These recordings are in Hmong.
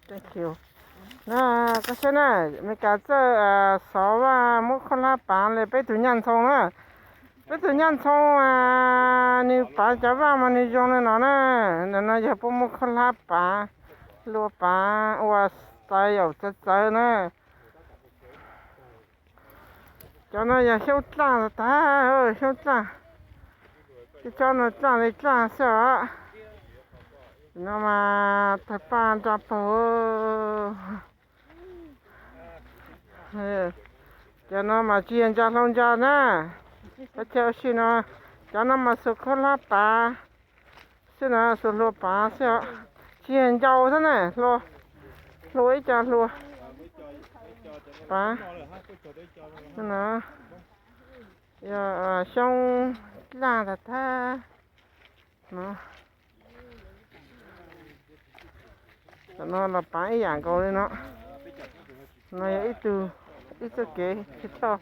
Thank you. Na, koj saib na, Meskas txawj xov vaj muab khaub hlab pav li peb tug Nyaj Ntxhoo na. Peb tug Nyaj Ntxhoo, nws pav cov vaj mas nws zoo li no na. Ntawm no yog puab muab khaub hlab pav, hlua pav ua txais yaum txawv txawv na. Cov no yog xyoob dlaaj tag, xyoob dlaaj. Tib tsob no dlaaj li dlaaj xwb os. No mas tawg paj nra paug. Cov no mas tsis yog ntsa hlau ntsa na. Koj cia ua si no, cov no mas xuas khaub hlab pav xwb na, xuas hlua pav xwb os. Tsis yog ncau xwb na, hlua, hlua ib co hlua pav xwb na. Yog xyoob dlaaj tag tag no. Tam no los pav ib yam nkaus li no. No yog ib tug, ib txoj kev thawj thawj.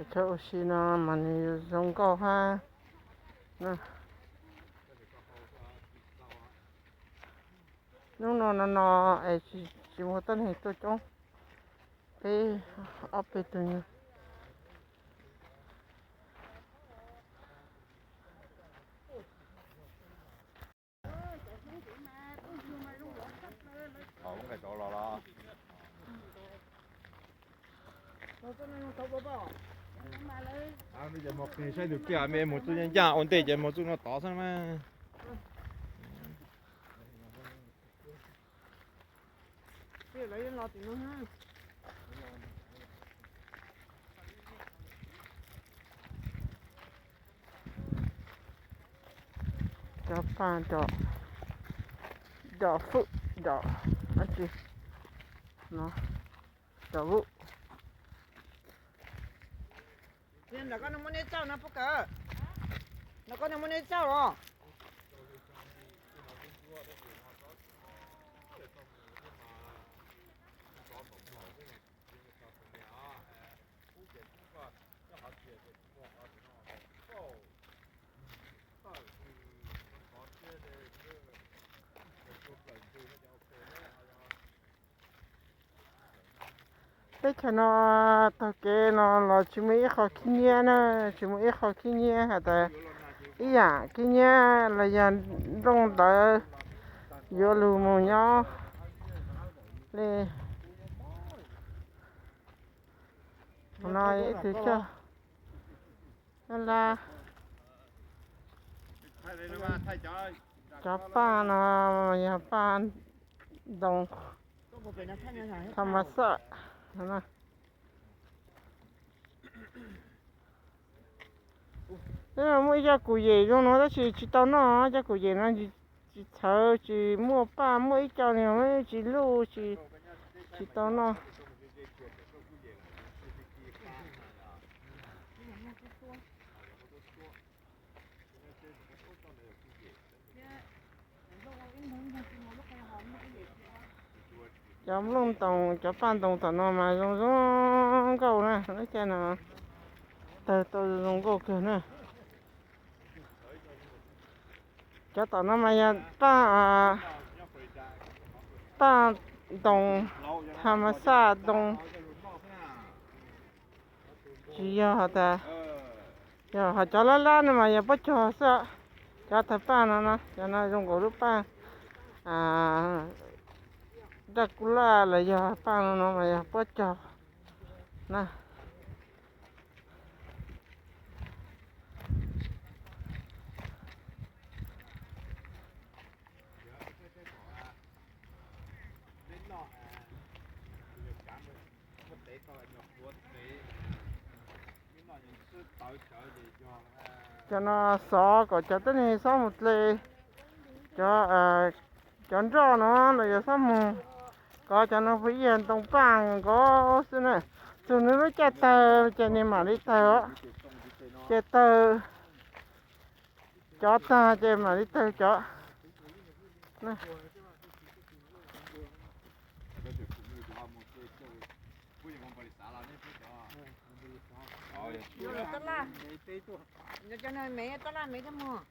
Cov chaw ua si no mas nws zoo nkauj hab. Hnub no no no es tsis muaj tuab neeg tuaj coob, peb ob peb tug nyuag. Saib tus kiag me mus txuj ncaj ncaj ua ntej ces mus txuj no tod xwb mas. Cov paj, cov fwm, cov dab tsi no, cov vub. Nram koj muaj neb tsauj no puab kawg. Nram koj muaj neb tsauj los. Teb chaws no taug kev no los tsis muaj ib qho khib nyiab na, tsis muaj ib qho khib nyiab has tas ib yam khib nyiab los yog nplooj ntawd yuav lug mus nyob li. No ib tug coj la, cov paj no yog paj ntoo tha ma xaj. Muaj ib co kuv yem zoo no tab sis tsis tau noj, cov kuv yem no tsis txhawv, tsis muaj paj, muaj ib co no tsis luj, tsis tau noj. Cov nplooj ntoo, cov paj ntoo tom no mas zoo zoo nkauj na, lub caij no tawg tau zoo nkauj kawg na. Cov tom no mas yog paj, paj ntoo tha ma xaj ntoo, tsis yog tas, yog ho cov lab lab no mas yog pob cog xwb. Cov tawg paj no no, cov no zoo nkaus lub paj daj kub laj los yog paj no no mas yog pob cog na. Cov no xov kom cov tuab neeg txhob mus dle, cov, cov nroj no los yog txhob mus kov cov no, puas yog ntoo paj nkaus xwb na. Txug nws lub caij tawg ces nws mam li tawg os. Ces tawg, cov tag ces mam li tawg cov. Tab laj, cov no me tab laj me thiab mog.